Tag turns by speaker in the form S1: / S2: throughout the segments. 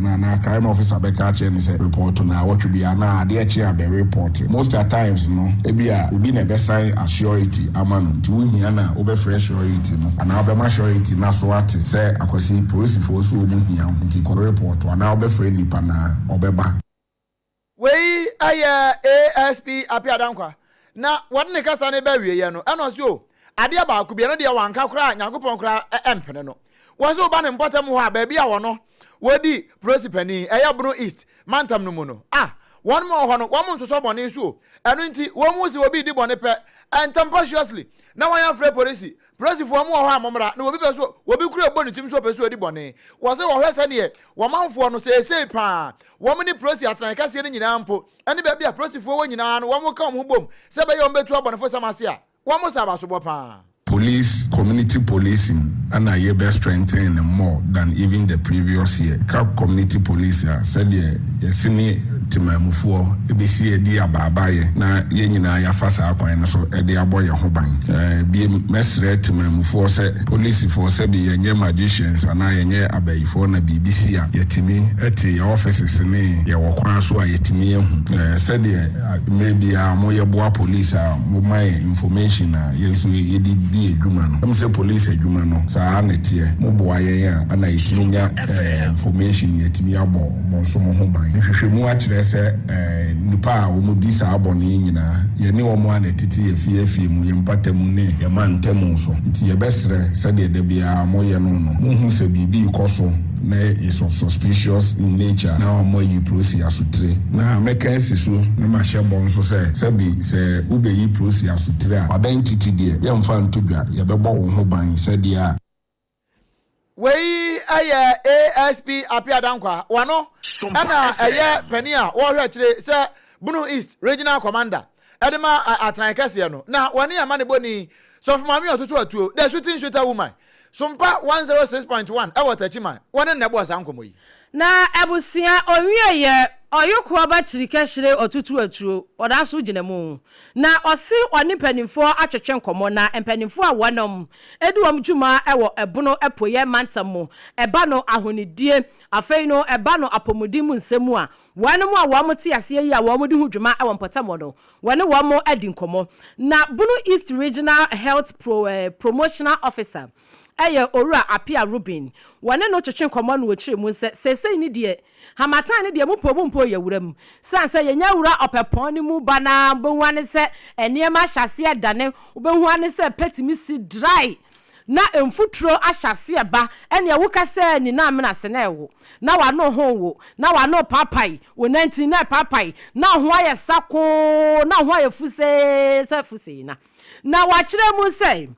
S1: no anaa crime officer bɛka akyerɛ no sɛ report no awɔtwe bi anaa adeɛ kye a bɛ report. Most at times no, ebi a obi na ɛbɛsan a surety ama no, nti wohia na wobɛfrɛ surety no anaa wobɛma surety na so ate sɛ Akwasi, polisifoɔ so wɔ mu hia wo, nti kɔ report anaa wobɛfrɛ nipa na ɔbɛba.
S2: Wei ɛyɛ ASP Appiah Dankwa na wɔde ne kasa ne bɛ wieɛ no. Ɛna ɔso o, adeɛ baako bi ɛno deɛ wanka koraa, Nyankopɔn koraa ɛmpene no. Wɔn nso ba ne mpɔtam hɔ a, baabi a wɔno wɔdi polisi panin ɛyɛ Bono East mantam no mu no a, wɔn mu wɔ hɔ no, wɔn nsosɔ bɔne so o. Ɛno nti wɔn mu si obi di bɔne pɛ, ɛntɛmpɔhyiɔsli na wɔn afrɛ polisi. Polisifoɔ mu wɔ hɔ a, mɔmra na obi pɛ so, obi kura bɔ ne tirim so ɔpɛ so odi bɔne. Wɔsɛ wɔhwɛ sɛneɛ wɔmanfoɔ no seesei paa wɔn ne polisi atenae kɛseɛ no nyinaa mpo ɛne baabi a polisifoɔ wɔ nyinaa no, wɔn ka wɔn ho bom sɛ ɛbɛyɛ wɔn bɛtu abɔnefo sɛm ase a, wɔn sɛ abasobɔ paa.
S1: Police, community policing ana yɛbɛ strengthen more than even the previous year. Ka community police a, sɛdeɛ yɛsi ne temamufoɔ ebesi adi abaabaayɛ na yɛn nyinaa yɛafa saa kwan no so ɛde abɔ yɛn ho ban. Bie mɛsrɛ temamufoɔ sɛ polisifoɔ, sɛbi, yɛnyɛ magicians anaa yɛnyɛ abayifoɔ na biribi si a yɛtumi ɛte yɛ offices ne yɛwɔ kwan so a yɛtumi ehu. Sɛdeɛ mmerɛ biara mo yɛboa police a mo ma yɛ information a yɛn nso yɛde di adwuma no, ɛmu sɛ police adwuma no saa na ɛteɛ. Mo boa yɛn a ana yɛtumi nya information, yɛtumi abɔ mo nso mo ho ban. Nhwehwɛmu akyerɛ sɛ nipa a wɔn di saa bɔne yi nyinaa, yɛne wɔn a na ɛtete yɛ fie afie mu, yɛn mpata mu ne yɛn ma ntamu so. Nti yɛbɛsrɛ, sɛdeɛ da biara moyɛ no, mohu sɛ biribi kɔ so na is of suspicious in nature na wɔn ayi polisi asotire. Na mɛka asi so na mahyɛ bɔ nso sɛ, sɛbi, sɛ wobɛyi polisi asotire a, identity deɛ, yɛmfa nto dwa. Yɛbɛbɔ wo ho ban sɛdeɛ a
S2: Wei ɛyɛ ASP Appiah Dankwa wano, ɛna ɛyɛ panin a wɔrehwɛ akyire sɛ Bono East Regional Commander ɛde ma atenae kɛseɛ no, na wɔne ama ne bɔni Sɔfo Maame Ɔtoto Atuo, the shooting shooter woman, Sompa 106.1 ɛwɔ Takyiman, wɔne nnɛ bɔɔ saa nkɔmmɔ yi.
S3: Na abusua owieyɛ ɔyokoɔ ba kyiri kɛhyire ɔtutu atuo ɔda so gyina mu na ɔse ɔne mpanimfoɔ atwetwe nkɔmmɔ, na mpanimfoɔ a wɔnom edi wɔn dwuma wɔ Ɛbono Apueɛ mantam mu, ɛba no ahonidie, afei no ɛba no apɔmuden mu nsɛm mu a, wɔnom a wɔn te aseɛ yi a wɔn de ho dwuma wɔ mpɔtam hɔ no, wɔne wɔn adi nkɔmmɔ. Na Bono East Regional Health Promotional Officer ɛyɛ Owura Apia Rubin, wɔne no twetwe nkɔmmɔ no, wɔkyerɛ mu sɛ seesei ne deɛ harmattan ne deɛ mu po mu mpo yɛ wura mu san sɛ yɛnya wura Ɔpɛpɔn no mu ba na wobɛhu ane sɛ nneɛma ahyɛ aseɛ dane. Wobɛhu ane sɛ pɛtumi si dry na mfuturo ahyɛ aseɛ ba, ɛnea woka sɛ nyinaa mena ase na ɛwo na wano ho wo na wano paapae wo nantin na ɛpaapae na ho ayɛ sakoo na ho ayɛ fusee sɛ fusee. Na wakyerɛ mu sɛ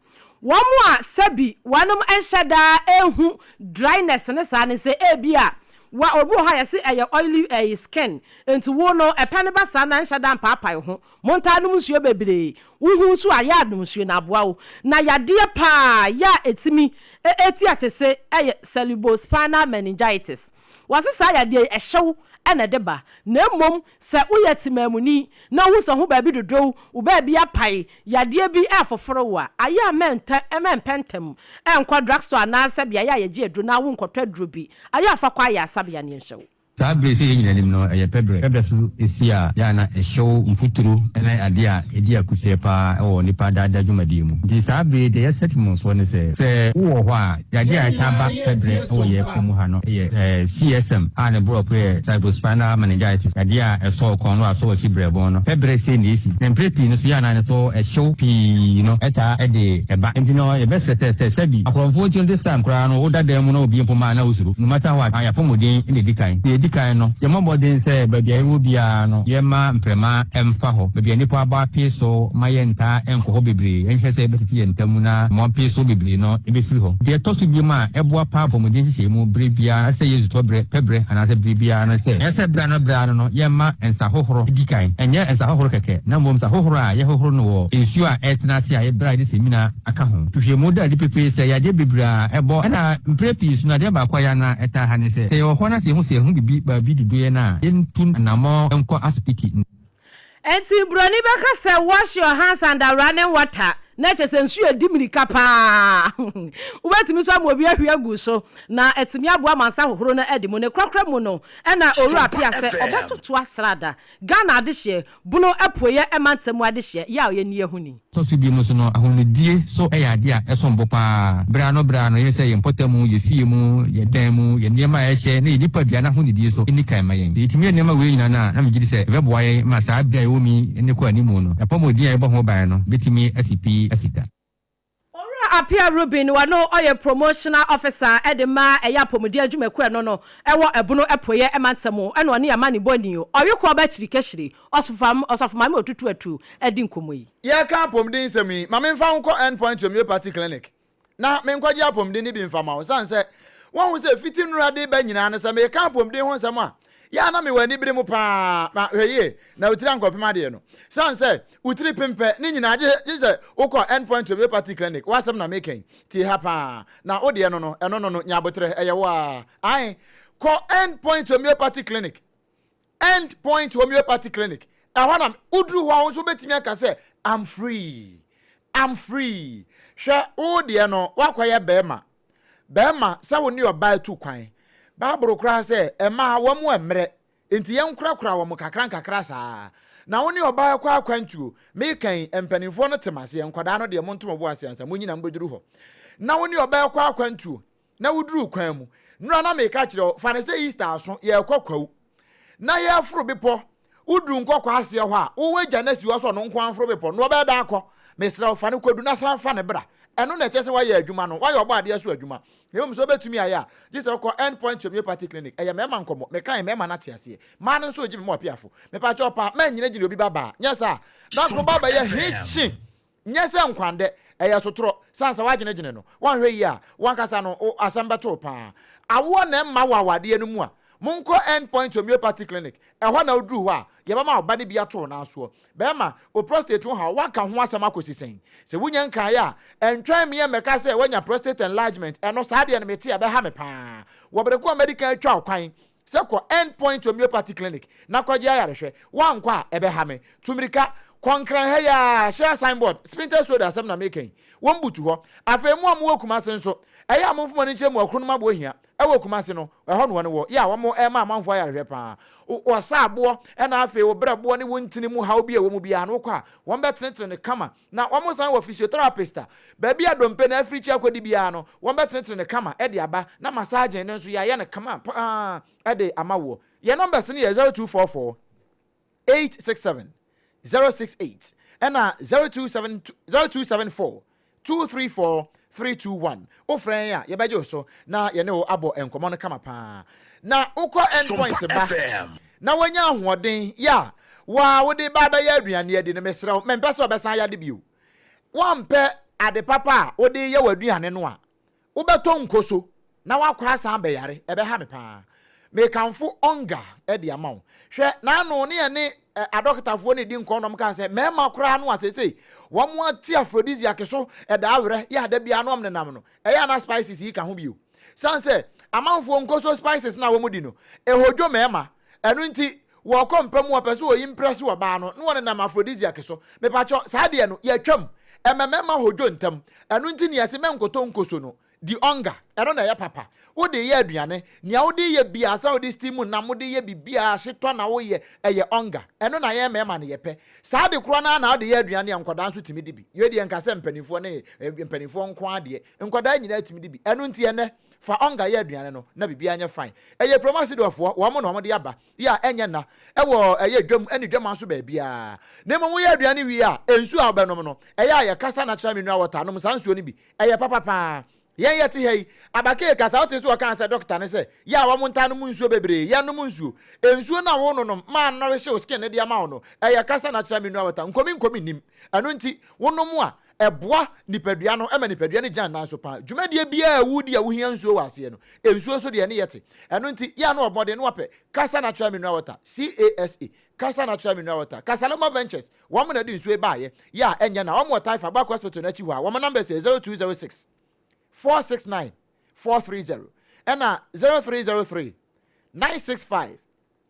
S3: wɔn a sɛbi wɔnom nhyɛ daa ehu dryness ne saa ne sɛ ebi a wa obi wɔ hɔ a yɛsi ɛyɛ oily ɛyɛ skin, nti wo no ɛpɛ ne ba saa na nhyɛ da mpaapae ho. Montaa nom nsuo bebree. Wohu nso a, yɛ anom nsuo na aboa wo. Na yadeɛ paa yɛ a ɛtumi ɛti ate se ɛyɛ cerebrospinal meningitis. Wɔse saa yadeɛ yi ɛhyɛw ɛna ɛde ba, na mmom sɛ woyɛ temamuni na wohu sɛ ho baabi dodow, wo baabi apae, yadeɛ bi ɛfoforo wo a, ayɛ a mɛmpɛ ntɛm ɛnkɔ drugstore anaasɛ beaeɛ a yɛgye aduro na wonkɔtɔ aduro bi. Ayɛ afa kɔ ayɛ asabea ne yɛnhyɛ wo.
S4: Saa bere sɛ yɛn nyinaa nim no, ɛyɛ pɛbrɛ. Pɛbrɛ so esi a, yɛ ana ɛhyew, mfuturo ne adeɛ a ɛdi akuseɛ paa wɔ nipa daadaa dwumadie mu. Nti saa bere deɛ yɛsɛ temamufoɔ ne sɛ, sɛ wowɔ hɔ a, yadeɛ a ɛtaa ba pɛbrɛ wɔ yɛn kurom ha no yɛ CSM a ne borɔfo yɛ cerebrospinal meningitis, yadeɛ a ɛsɔ kɔn no a asɔ akyi brɛbɔn no. Pɛbrɛ sei na esi. Na mprɛ pii no so yɛ ana ne so ɛhyew pii no ɛtaa ɛde ɛba. Nti no yɛbɛsrɛ sɛ sɛbi akorɔmfoɔ nti no, this time koraa no, woda dan mu na obi mpo maa na wosuro. No matter what, ayɛapɔmuden na edi kan. Deɛ edi kan no, yɛmmɔ mmɔden sɛ baabi a yɛwɔ biara no, yɛmma mprɛma mfa hɔ. Baabi a nnipa abɔ apee so ma yɛntaa nkɔ hɔ bebree. Yɛnhwɛ sɛ yɛbɛtete yɛn ntam na mmoa apee so bebree no bɛfiri hɔ. Deɛ ɛtɔ so biom a ɛboa paa apɔmuden nhyehyɛe mu bere biara sɛ yɛ nsutɔ berɛ, pɛbrɛ anaasɛ bere biara no sɛ, ɛyɛ sɛ berɛ ano berɛ ano no yɛmma nsa hohoro di kan. Ɛnyɛ nsa hohoro kɛkɛ, na mmom nsa hohoro a yɛhohoro no wɔ nsuo a ɛretena ase a berɛ a yɛde samina aka ho. Nhwehwɛmu da adi pefee sɛ yadeɛ bebree a ɛbɔ ɛna mprɛ pii so no, adeɛ baako a ɛyɛ a na ɛtaa ha ne sɛ, sɛ yɛwɔ hɔ na sɛ yɛhu sɛ yɛho biribi baabi dodo yɛn a, yɛntu anammɔn nkɔ asopiti.
S3: Enti buroni bɛka sɛ, "Wash your hands under running water." Na kyerɛ sɛ nsu edi mmirika paa. Wobɛtumi nso ama obi ahwie agu so, na atumi aboa ma nsa hohoro no adi mu. Ne korakora mu no, ɛna Owura
S5: Sompa
S3: Appiah sɛ
S5: FM.
S3: ɔbɛtoto asrada, Ghana adehyeɛ, Bono Apueɛ mantam mu adehyeɛ, yɛ a ɔyɛ Nniahuni.
S4: Ɛtɔ so bio nso no, ahonidie nso yɛ adeɛ a ɛsom bo pa ara. Berɛ ano berɛ ano, yɛn sɛ yɛn mpɔtam, yɛn fie mu, yɛn dan mu, yɛn nneɛma a yɛhyɛ, ne yɛn nipadua no ahonidie nso nni kan mma yɛn. Sɛ yɛtumi yɛ nneɛma wei nyinaa no a, na megye di sɛ ɛbɛboa yɛn ma saa berɛ a yɛwɔ mu yi ne kɔ anim no, yɛn apɔmuden a yɛbɔ ho ban no bɛtumi asi pi asi ta.
S3: Owura Appiah Rubin ɔno ɔyɛ Promotional Officer de ma ɛyɛ apɔmuden adwumakuo ɛno no ɛwɔ Ɛbono Apueɛ mantam ɛna ɔne amanebɔni Ɔwekoɔ Bakyiri Kɛhyire Ɔsofam Ɔsɔfo Maame Otutu Atu adi nkɔmmɔ yi.
S2: Yɛreka apɔmuden nsɛm yi, ma memfa wo nkɔ End Point Homeopathy Clinic na menkɔgye apɔmuden no bi mfa ma wo. Esiane sɛ woahu sɛ fiti nnora de ba nyinaa no, sɛ mereka apɔmuden ho nsɛm a, yɛ a na mewɔ anibere mu paa. Ma hwɛ yie na wo tiri ankɔpem adeɛ no. Esiane sɛ wo tiri pem pɛ, ne nyinaa gye gye sɛ wokɔ End Point Homeopathy Clinic. W'asɛm na mereka yi, tie ha paa. Na wo deɛ no no, ɛno no no, nya aboterɛ, ɛyɛ wo ara. Ae, kɔ End Point Homeopathy Clinic. End Point Homeopathy Clinic, ɛhɔ na woduru hɔ a wo nso wobɛtumi aka sɛ, I'm free, I'm free. Hwɛ, wo deɛ no, woakɔyɛ bɛrima. Bɛrima, sɛ wo ne ɔbaa tu kwan. Bible koraa sɛ, mmaa, wɔn mmerɛ, enti yɛnkorakora wɔn kakra nkakra saa. Na wo ne ɔbaa kɔ akwantuo, meka yi, mpanimfoɔ no te m'aseɛ, nkwadaa no deɛ monto mo bo ase ansa monyina mobɛduru hɔ. Na wo ne ɔbaa kɔ akwantuo, na woduruu kwan mu. Nnora na meka kyerɛ wo, fa no sɛ Easter aso, yɛrekɔ Kwawu, na yɛreforo bepɔ, woduru Nkɔkɔ aseɛ hɔ a, wo w'agya no asi hɔ sɛ ɔno nko ara mforo bepɔ no, na ɔbɛyɛ dɛn akɔ? Mesrɛ wo, fa no kɔdu na san fa no bra. Ɛno na ɛkyerɛ sɛ woayɛ adwuma no, woayɛ ɔbɔadeɛ so adwuma. Na mmom sɛ wobɛtumi ayɛ a, gye sɛ wokɔ End Point Homeopathy Clinic. Ɛyɛ mmarima nkɔmmɔ. Mekae, mmarima no ate aseɛ. Mmaa no nso regye me ma ɔpeafo. Mepakyɛw paa, mɛnnyinagyina obi ba baa. Nyɛ saa a, na koro ba bɛyɛ hikyi. Nyɛ sɛ nkwandɛ, ɛyɛ sotorɔ, sane sɛ woagyenegyene no, woanhwɛ yie a, wo ankasa no, wo asɛm bɛto wo paa. Awoɔ na ɛmma wɔ awadeɛ no mu a, monkɔ End Point Homeopathy Clinic, ɛhɔ na woduru hɔ a, yɛbɛma wo ba no bi ato wo nan soɔ. Bɛrima, wo prostate ho haw, woaka ho asɛm akɔsi sɛn? Sɛ wonya nkaeɛ a, ɛntwɛn meɛ mmɛka sɛ woanya prostate enlargement, ɛno, saa deɛ no mete a, ɛbɛha me paa. Wɔ bere ko a madi kan atwa wo kwan sɛ kɔ End Point Homeopathy Clinic na kɔgye ayarehwɛ. Woankɔ a, ɛbɛha me. Tu mmirika kɔ Nkran ha yi ara, Shell signboard, Spintex Road asɛm na mereka yi. Wɔmbutu hɔ. Afei mo a mowɔ Kumase nso, ɛyɛ a momfa mo ani nkyerɛ mu Ɔkronom Abohia wɔ Kumase no, ɛhɔ na wɔn wɔ. Yɛ a wɔrema amanfoɔ ayarehwɛ pa ara. Wɔsa aboɔ, ɛna afei wo berɛboɔ ne wo ntini mu haw bi a ɛwɔ mu biara no, wokɔ a, wɔbɛtenetene no kama. Na wɔsan wɔ physiotherapist a, baabi a dompe no afirikyi akɔdi biara no, wɔbɛtenetene no kama de aba, na massaging no nso yɛayɛ no kama pa ara de ama woɔ. Yɛn numbers no yɛ 0244 867 068 ɛna 027 0274 234 321. Wofrɛ yɛn a, yɛbɛgye wo so na yɛne wo abɔ nkɔmmɔ no kama pa ara. Na wokɔ
S5: Sompa
S2: Endpoint ba
S5: FM.
S2: na woanya ahoɔden yɛ a, wo ara wode ba abɛyɛ aduane adi no, mesrɛ wo, mempɛ sɛ ɔbɛsan ayɛ ade bio. Woampɛ ade papa a wode reyɛ w'aduane no a, wobɛtɔ nkoso na woakɔ asan abɛyare. Ɛbɛha me paa. Mekamfo Onga de ama wo. Hwɛ, n'ano ne yɛne adɔkotafoɔ no redi nkɔmmɔ na wɔkaa sɛ mmarima koraa no a seesei wɔate aphrodisiac so ɛdaa werɛ yɛ a da biara na wɔnenam no, Ɛyɛ a na spices yi ka ho bio. Sane sɛ amanfoɔ nkoso spices no a wɔdi no, ɛhodwo mmarima. Ɛno nti, wɔkɔ mpa mu wɔpɛ sɛ wɔyi mprɛse ɔbaa no na wɔnenam aphrodisiac so. Mepakyɛw, saa deɛ no, yɛatwam. Ɛma mmarima hodwo ntɛm. Ɛno nti na yɛse mɛnkotɔ nkoso no. Di ɔnga. Ɛno na ɛyɛ papa. Wode yɛ aduane, nea wode yɛ biara, sɛ wode steam nam, wode yɛ biribiara, hyetɔ na woyɛ, ɛyɛ ɔnga. Ɛno na yɛn mmarima no yɛpɛ. Saa ade korɔ no ara na wode yɛ aduane a nkwadaa nso tumi di bi. Wei deɛ nka sɛ mpanimfoɔ ne mpanimfoɔ nko ara deɛ, nkwadaa nyinaa tumi di bi. Ɛno nti ɛnnɛ, fa ɔnga yɛ aduane no na biribiara nyɛ fine. Ɛyɛ Promasidorfoɔ, wɔn na wɔde aba yi a ɛnyɛ nna, ɛwɔ ɛyɛ dwam ne dwaman so baabiara. Na mmom woyɛ aduane wie a, nsuo a wobɛnom no, ɛyɛ a yɛ Kasa Natural Mineral Water, nom saa nsuo no bi. Ɛyɛ papa pa ara. Yɛn yɛte ha yi, Abakee kasa, wote sɛ ɔkaa sɛ dɔkta no sɛ, yɛ a wɔn ntaa nom nsuo bebree, yɛnnom nsuo. Nsuo no a wononom ma anɔrehye wo skin no de ama wo no, ɛyɛ kasa natural mineral water, nkomi nkomi nnim. Ɛno nti, wonom a, ɛboa nipadua no ma nipadua no gyina ne nan so paa. Dwumadie biara a wodi a wohia nsuo wɔ aseɛ no, nsuo nso deɛ ɛne yɛ te. Ɛno nti, yɛ a na wɔ mmɔden na wapɛ Kasa natural mineral water, CASA, Kasa natural mineral water, Kasaloma Ventures, wɔn na ɛde nsuo yi baeɛ, yɛ a ɛnyɛ na, wɔn wɔ Taifa, Bako Hospital no akyi hɔ a, wɔn numbers yɛ 0206 469 430 ɛna 0303 965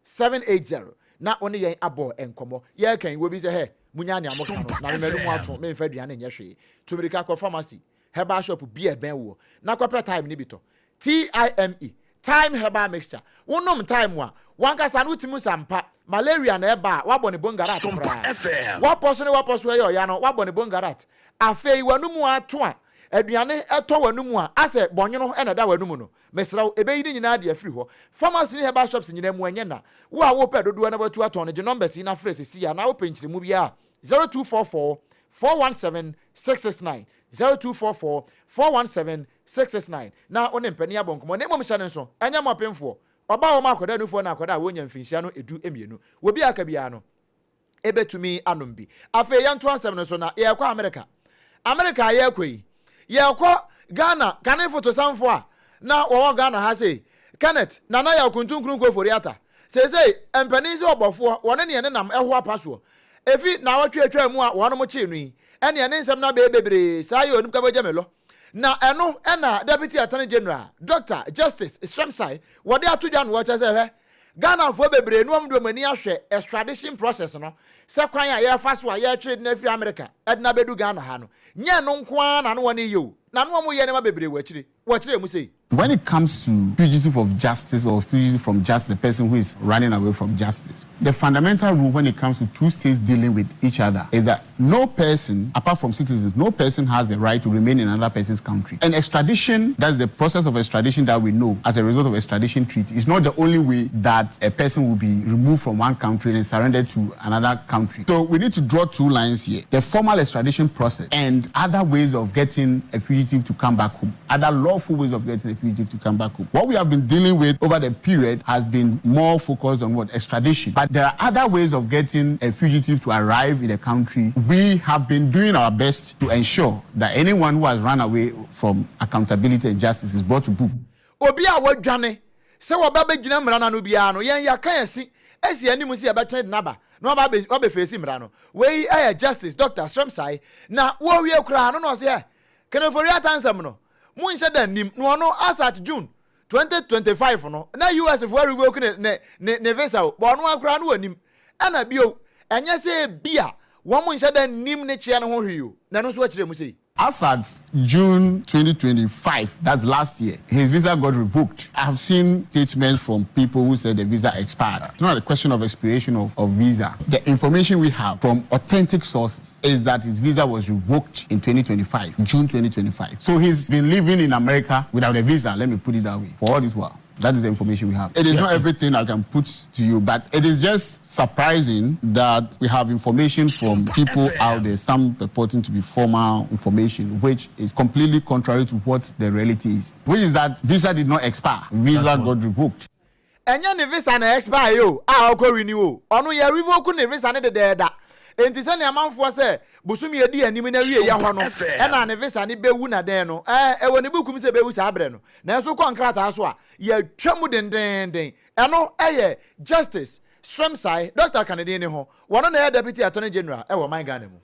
S2: 780 na wo ne yɛn abɔ nkɔmmɔ. Yɛreka yi, wɔbi sɛ, hɛ, Munya nea moka no, na me m'anum ato, memfa aduane nyɛ hwee. Tu mmirika kɔ pharmacy, herbal shop bi a ɛbɛn woɔ, na kɔpɛ thyme no bi tɔ. TIME, Thyme Herbal Mixture. Wonom thyme a, w'ankasa no wotumi hu sɛ ampa, malaria na ɛba a, woabɔ ne bongarat koraa. W'apɔ so ne w'apɔ so ɛyɛ ɔya no, woabɔ ne bongarat. Afei w'anomu ato a, aduane tɔ w'anomu a, asɛ bɔnwono na ɛda w'anomu no. Mesrɛ wo, ɛbɛyi ne nyinaa de afiri hɔ. Pharmacy ne herbal shops nyinaa mu, ɛnyɛ na. Wo a wopɛ dodoɔ na woatu atɔn no, gye numbers yi na frɛ seesei anaa wopɛ nkyerɛmu biara a, 0244 417 669, 0244 417 669, na wo ne mpanin abɔ nkɔmmɔ. Na mmom hyɛ no nso, ɛnyɛ mo apemfoɔ, ɔbaa a wɔma akwadaa nufoɔ ne akwadaa a wɔnnya mfinhyia no du mmienu. Wɔ bi a aka biara no, ebetumi anom bi. Afei yɛntoa nsɛm no so na yɛrekɔ Amerika. Amerika a yɛrekɔ yi, yɛrekɔ Ghana kane fotosanfo a na wɔwɔ Ghana ha sei, Kenneth Nana Yaw Kuntunkuru Nkofoori-Atta. Seesei mpanin sɛ ɔbɔfoɔ, wɔne neɛ nenam ɛho apa soɔ. Efi naawɔtwe a atwaa mu a wɔnom kyee no yi, ɛneɛ ne nsɛm no abɛyɛ bebree saa yɛ onim kabɔgya me lɔ. Na ɛno na Deputy Attorney General, Dɔkta Justice Srem-Sai, wɔde ato dwa no wɔkyerɛ sɛ hwɛ, Ghanafoɔ bebree no wɔn de wɔn ani ahwɛ extradition process no sɛ kwan a yɛrefa so a yɛretwere de no afiri America de no abɛdu Ghana ha no, nyɛ ɛno nko ara na na wɔn reyɛ o, na na wɔn reyɛ nneɛma bebree wɔ akyire. Wɔkyerɛɛ mu sei.
S1: When it comes to fugitive of justice or fugitive from justice, a person who is running away from justice, the fundamental rule when it comes to two states dealing with each other is that no person, apart from citizens, no person has the right to remain in another person's country. And extradition, that's the process of extradition that we know as a result of extradition treaty, is not the only way that a person will be removed from one country and surrendered to another country. So we need to draw two lines here the formal extradition process and other ways of getting a fugitive to come back home, other lawful ways of getting a fugitive to come back home. What we have been dealing with over the period has been more focused on what? Extradition. But there are other ways of getting a fugitive to arrive in the country. We have been doing our best to ensure that anyone who has run away from accountability and justice is brought to book.
S2: Obi a wadwane sɛ wɔba bɛgyina mmara no ano biara no, yɛn yɛaka yɛn se asi anim sɛ yɛbɛtwɛn de no aba na waba abɛ wabɛfeesi mmara no. Wei yɛ Justice Doctor Srem-Sai. Na wɔrewie koraa no na ɔse ɛ, Ken Ofori-Atta nsɛm no, monhyɛ da nnim. Na ɔno as at June 2025 no, na US foɔ revoke ne ne ne ne visa o, but ɔno ara koraa no wɔnnim. Ɛna bio, ɛnyɛ sɛ ebia wɔn nhyɛ da nnim ne kyeɛ no ho hwee o, na ɛno nso akyerɛ mu sei.
S1: As at June 2025, that's last year, his visa got revoked. I have seen statements from people who said the visa expired. It's not a question of expiration of, of visa. The information we have from authentic sources is that his visa was revoked in 2025, June 2025. So he's been living in America without a visa, let me put it that way, for all this while. That is the information we have. It is yeah. not everything I can put to you, but it is just surprising that we have information from people out there, some purporting to be formal information, which is completely contrary to what the reality is, which is that visa did not expire, visa got revoked.
S2: Ɛnyɛ ne visa na expire o a ɔkɔ renew o, ɔno yɛ revoke ne visa no dedaada. Enti sɛnea amanfoɔ sɛ bosome a ɛdi anim no awieɛ hɔ no ɛna ne visa no bɛwu na dɛn no, ɛɛ ɛwɔ ne book mu sɛ ɛbɛwu saa berɛ no. Nanso wokɔ nkrataa so a, yɛatwa mu dendeenden. Ɛno yɛ Justice Srem-Sai, Dɔkta ka ne din ne ho. Wɔno na ɛyɛ Deputy Attorney General wɔ ɔman Ghana mu.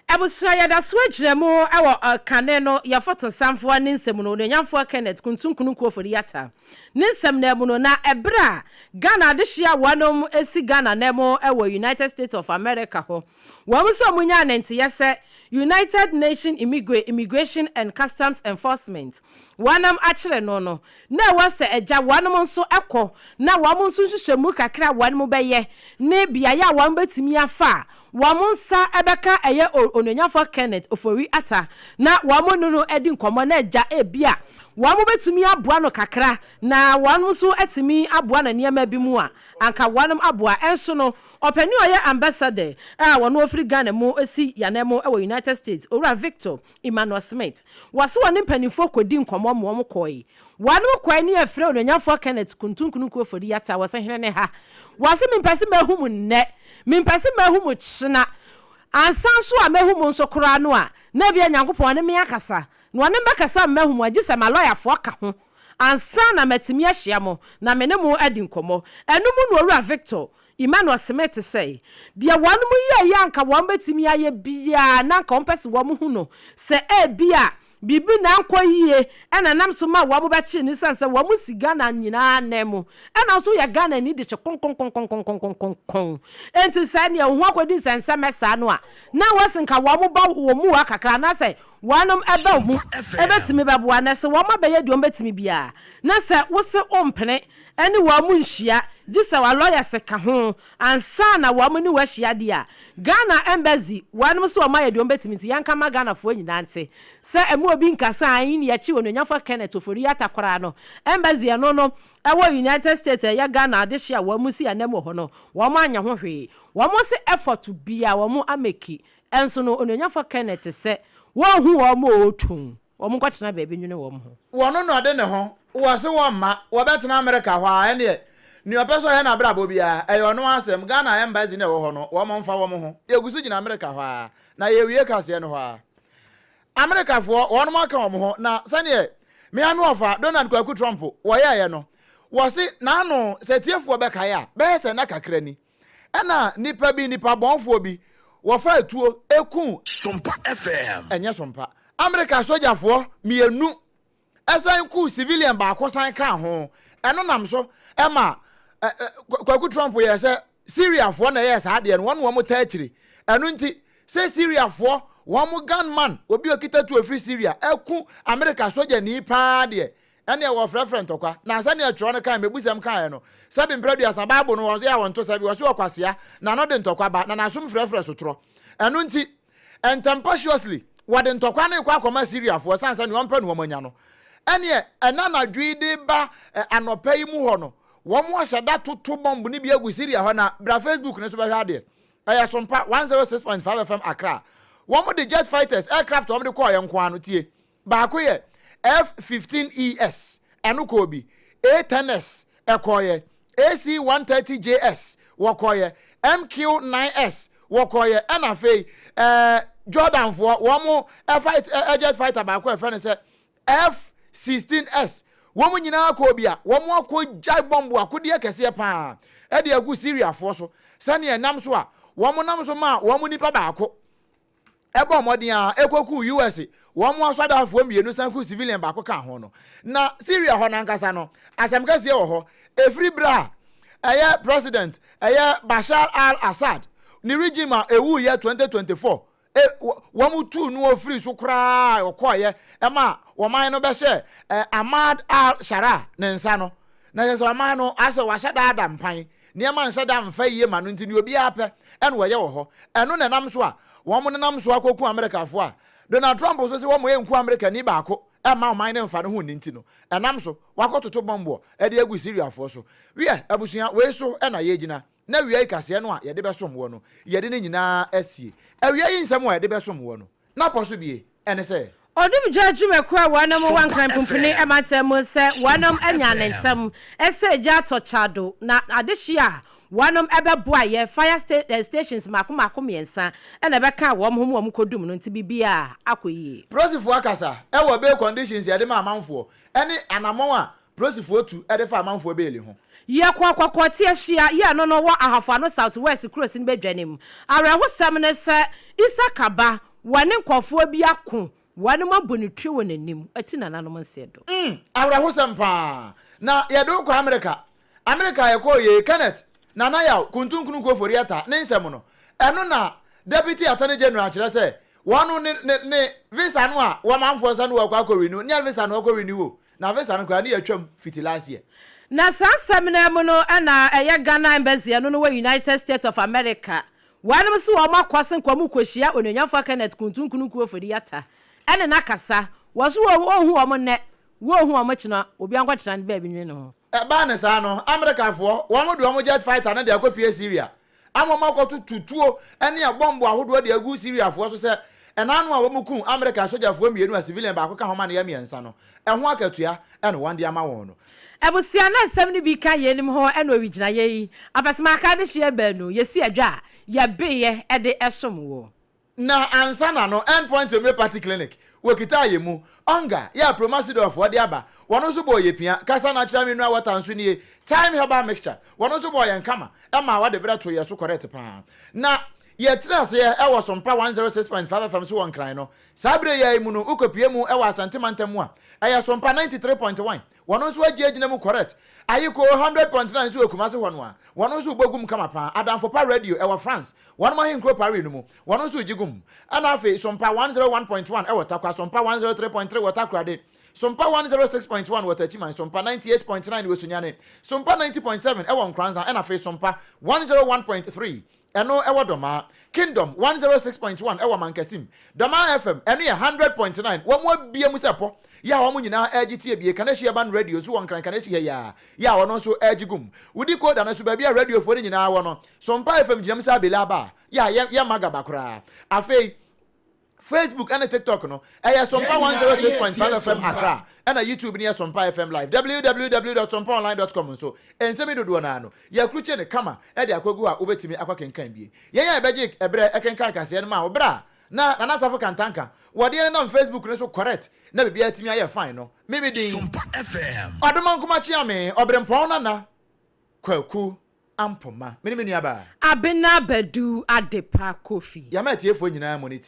S3: Abusua, yɛda so gyina mu wɔ kane no yɛ fotosanfoɔ ne nsɛm no, Onuonyamfoɔ Kenneth Kuntu Nkrunku Ofori-Atta ne nsɛm no mu no, na ɛberɛ a Ghana adehyeɛ a wɔnom si Ghana nan mu wɔ United States of America hɔ, wɔn nso wɔn nyaa ne nteyɛ sɛ United Nation Immigration and Customs Enforcement wɔnom akyere no no, na ɛwɔ sɛ agya wɔnom nso kɔ na wɔn nso nhwehwɛmu kakra a wɔnom bɛyɛ ne beaeɛ a wɔn bɛtumi afa a wɔn nsa bɛka ɛyɛ Onuonyamfoɔ Kenneth Ofori Atta na wɔn ne no adi nkɔmmɔ na agya ebia wɔn bɛtumi aboa no kakra na wɔn nso atumi aboa no nneɛma bi mu a anka wɔnom aboa. Ɛnso no ɔpanin a ɔyɛ Ambassador a ɔno ɔfiri Ghana mu si yɛn wɔ United States, Owura Victor Emmanuel Smith, wɔse wɔne mpaninfoɔ kɔdi nkɔmmɔ ma wɔn kɔɔe. Wɔnom kɔɔe ne yɛfrɛ Onuonyamfoɔ Kenneth Kuntunkunu Nkuofori Yatta, wɔse hene ne ha. Wɔse mempɛ se mahu mo nnɛ, mempɛ se mahu mo kyena, ansa nso a mɛhu mo nso koraa no a, na ebia Nyankopɔn ɔne me akasa, na ɔne me bɛkasa ama mahu mo a, gye sɛ m'alɔyafoɔ ka ho ansa na matumi ahyia mo na me ne mo adi nkɔmmɔ. Ɛno mu na Owura Victor Emmanuel Smith sɛ, Deɛ wɔnom yɛeɛ a anka wɔn bɛtumi ayɛ biara na anka wɔn pɛ sɛ wɔn hu no, sɛ ebia. biribi na ankɔ yie ɛna ɛnam so ma wɔn bɛkyere no esiane sɛ wɔn si Ghana nyinaa nan mu ɛna nso yɛ Ghanani de hye konkonkonkonkonkonkon enti sɛ neɛ wo ho akɔdi nsɛnsɛmɛ saa no a na wɔse nka wɔn ba wɔn mu hɔ kakra anaasɛ wɔnom ɛba wo mu ɛbɛtumi bɛboa na sɛ wɔn abɛyɛ deɛ wɔn bɛtumi biara na sɛ wose wompene ɛne wɔn nhyia gye sɛ wa lawyers ka ho Ansa na wɔn ne wo ahyia deɛ a, Ghana Embassy wɔnom nso wɔn ayɛ deɛ wɔn bɛtumi nti yɛnka mma Ghanafoɔ nyinaa nte sɛ ɛmu obi nkasa a ɛnni akyi Onuonyamfoɔ Kenneth Ofori-Atta koraa no Embassy ɛno no ɛwɔ United States a ɛyɛ Ghana adehye a wɔn si anam wɔ hɔ no wɔn anyɛ ho hwee wɔn se effort biara wɔn ameki nso no Onuonyamfoɔ Kenneth sɛ wɔnhu wɔn ɔɔtum. Wɔn nkɔtena baabi nwene wɔn ho.
S2: Wɔno na ɔde ne ho, wɔ se wɔmma, wɔbɛtena Amerika hɔ a, ɛneɛ nea ɔpɛ sɛ ɔyɛ n'abrabɔ biara, ɛyɛ ɔno asɛm. Ghana Embassy no a ɛwɔ hɔ no, wɔn mfa wɔn ho. Yɛgu so gyina Amerika hɔ ara, na yɛrewie kaseɛ no hɔ ara. Amerikafoɔ, wɔnom aka wɔn ho, na sɛdeɛ me ara me wɔfa, Donald Kwaku Trump, wɔyɛeɛ no, wɔse, n'ano, sɛ atiefoɔ bɛkae a, bɛyɛ sɛ nna kakra ni, Ɛna nnipa bi, nnipa bɔnfoɔ bi, wɔfaa tuo kuu.
S5: Sompa FM.
S2: Ɛnyɛ Sompa. Amerika sogyafoɔ mienu san kuu civilian baako san kaa ho. Ɛno nam so ma Kwaku Trump yɛɛ sɛ Syriafoɔ na ɛyɛɛ saa adeɛ no, wɔn na wɔn taa akyire. Ɛno nti, sɛ Syriafoɔ, wɔn gunman, obi a ɔkita tuo firi Syria, aku Amerika sogyani paa deɛ, Ɛnneɛ wɔfrɛfrɛ ntɔkwa. Na sɛdeɛ twerɛ no kae, mmebusɛm kaeɛ no, sɛbe mprɛ aduasa, Bible no, wɔn yɛ a wɔnto sɛbe, wɔse ɔkwasea, n'ano de ntɔkwa ba, na n'asom frɛfrɛ sotorɔ. Ɛno nti, ntɛmpɔhyeɔsli, wɔde ntɔkwa no rekɔ akɔma Siriafoɔ, ɛsiane sɛ nea wɔmpɛ na wɔanya no. Ɛnneɛ, ɛnnɛ anadwo yi de ba anɔpa yi mu hɔ no, wɔahyɛ da toto bɔmb no bi agu Siria hɔ, na bra Facebook no so bɛhwɛ adeɛ. Ɛyɛ Sompa 106.5 FM Accra. Wɔde jet fighters, aircraft a wɔde kɔeɛ nko ara no, tie. Baako yɛ F-15ES, ɛno kɔɔ bi, A-10S, ɛkɔeɛ, AC-130JS, wɔkɔeɛ, MQ-9S, wɔkɔeɛ, ɛna afei ɛɛ Jordanfoɔ wɔn fight ɛ jet fighter baako a ɛfrɛ no sɛ F-16S, wɔn nyinaa kɔɔ bi a wɔn akɔgyae bɔmbo akodeɛ kɛseɛ paa ɛde agu Syriafoɔ so sɛdeɛ ɛnam so a wɔn nam so maa wɔn nipa baako bɔɔ mmɔden ara kɔkuu US. wɔn asɔdafoɔ mmienu san kuu civilian baako kaa ho no. Na Syria hɔ no ankasa no, asɛm kɛseɛ wɔ hɔ. Ɛfiri berɛ a ɛyɛ President ɛyɛ Bashar al-Assad ne regime a ɛwuiɛ 2024, e, wɔn tuu no ɔfiri so koraa ɔkɔeɛ ɛma wɔman no bɛhyɛɛ Ahmad al-Sharaa ne nsa no, na kyerɛ sɛ ɔman no asɛ wahyɛ da ada mpan. Nneɛma nhyɛ da mfa yie ma no nti, nea obiara pɛ na ɔyɛ wɔ hɔ. Ɛno na ɛnam so a wɔnenam so akɔku Amerikafoɔ a Donald Trump nso se wɔn nku Amerikani baako mma ɔman no mfa ne ho nni nti no, ɛnam so wakɔtoto bɔmboɔ de agu Syriafoɔ so. Wiɛ, abusua, wei so na yɛgyina na awia yi kaseɛ no a yɛde bɛsom woɔ no, yɛde ne nyinaa asie. Awia yi nsɛm a yɛde bɛsom woɔ no, n'apɔ so bie ne sɛ.
S3: Odumgya adwumakuo a wɔnom wɔ
S5: Sompa
S3: Nkran Pumpuni
S5: FM.
S3: mantam mu sɛ wɔnom
S5: Sompa
S3: anya ne
S5: FM.
S3: ntɛm sɛ gya atɔ Kyado na adehyeɛ a wɔnom bɛboa yɛ fire stations mmaako mmaako mmiɛnsa na ɛbɛkaa wɔn ho ma wɔn kɔdum no nti biribiara akɔ yie.
S2: Prosifoɔ akasa wɔ bail conditions yɛde ma amanfoɔ ne anamɔn a prosifoɔ tu de fa amanfoɔ bail ho.
S3: Yɛkɔɔ Kɔkɔɔte ahyia yɛ no no wɔ Ahafo Ano South West kurosin badwa no mu. Awerɛhosɛm ne sɛ Isaka ba Wɔ ne nkurɔfoɔ bi ako, wɔnom abɔ no tire wɔ n'anim, ati nananom nseɛ do.
S2: Mm, awerɛhosɛm paa. Na yɛde wo kɔ Amerika. Amerika a yɛkɔɔ yei, Kenneth, Nana Yaw, Kuntu Nkrunku Ofori-Atta ne nsɛm no, ɛno na Deputy Attorney General kyerɛ sɛ wɔn ne, ne, ne visa no a wɔmanfoɔ sɛ no wɔkɔ akɔ renew, nyɛ visa no wɔkɔ renew o, na visa no koraa ne yɛatwam fiti last year.
S3: Na saa nsɛm no ara mu no na ɛyɛ Ghana Embassy ɛno no wɔ United States of America Wɔnom se wɔn akɔ se nka wɔn rekɔhyia Onuonyamfoɔ Kenneth Kuntu Nkununku Ofori Atta ɛne no akasa. Wɔ se wɔn ɔnhu wɔn nnɛ, wɔnhu wɔn kyena, obiara nkɔtena ne baabi nwene ne ho.
S2: Ɛbaa no saa no, Amerikafoɔ, wɔn de wɔn jet fighter no de akɔpue Syria ama wɔn akɔtoto tuo ne abɔmbo ahodoɔ de agu Syriafoɔ so sɛ ɛna ano a wɔkum Amerika asogyafoɔ mmienu a civilian baako ka ho ma no yɛ mmiɛnsa no, ɛho akatua na wɔde ama wɔn no.
S3: Abusua na nsɛm no bi ka yeinom ho na owigyinaeɛ yi, afɛsɛmaka adehyeɛ baanu, yɛsi adwa a yɛbeeɛ de som woɔ.
S2: Na ansa na no, End Point Homeopathy Clinic, wɔkitaa yɛn mu. Onga, yɛ a Promasidorfoɔ de aba, wɔn nso bɔɔ yɛ pia. Kasa Natural Mineral Water nso nie, Thyme Herbal Mixture, wɔn nso bɔɔ yɛn kama, ɛmaa wɔde berɛ too yɛn so correct paa. Na. Yɛtena aseɛ wɔ Sompa 106.5 FM so wɔ Nkran no. Saa berɛ yi ara mu no, wokɔpue mu wɔ Asante mantam mu a, ɛyɛ Sompa 93.1. Wɔn nso agye agyina mu correct. Ayekoo 100.9 nso wɔ Kumasi hɔ no a, wɔn nso rebɔ gum kama paa. Adamfo Pa Radio ɛwɔ France, wɔn ahenkuro Paris no mu, wɔn nso regye gum. Ɛna afei Sompa 101.1 ɛwɔ Tarkwa, Sompa 103.3 wɔ Takoradi, Sompa 106.1 wɔ Techiman, Sompa 98.9 wɔ Sunyani, Sompa 90.7 ɛwɔ Nkoranza, ɛna afei Sompa 101.3 Ɛno ɛwɔ Dɔmaa. Kingdom 106.1 ɛwɔ Mankasim. Dɔmaa FM, ɛno yɛ 100.9. Wɔn abue mu sɛ pɔ. Yɛ a wɔn nyinaa ɛregye tie bie. Kanehyi Urban Radio nso wɔ Nkran Kanehyi ha yi ara. Yɛ a ɔno nso ɛregye gum. Wodi Koda no so baabi a radiofoɔ no nyinaa wɔ no, Sompa FM gyina mu sɛ abele aba a, yɛ a yɛ yɛmma gaba koraa. Afei. Facebook ne TikTok no, ɛyɛ Sompa 106.5 FM Accra, ɛna YouTube no yɛ Sompa FM Live. www dot sompaonline dot com nso, nsɛm yi dodoɔ no ara no, yɛakrukye no kama de akɔgu hɔ a wobɛtumi akɔkenkan bi. Yɛn a yɛbɛgye berɛ kenkan kaseɛ no maa wo berɛ a na Nana Asafo Kantanka wɔde yɛn nenam Facebook no so correct na biribiara atumi ayɛ fine no, me me din,
S5: Sompa FM.
S2: Ɔdomankoma Kyeame, Ɔberempɔn Nana Kwaku Ampoma. Me ne me nuabaa.
S3: Abena Badu Adepa Kofi.
S2: Yɛama atiefoɔ nyinaa mmɔ ne ti.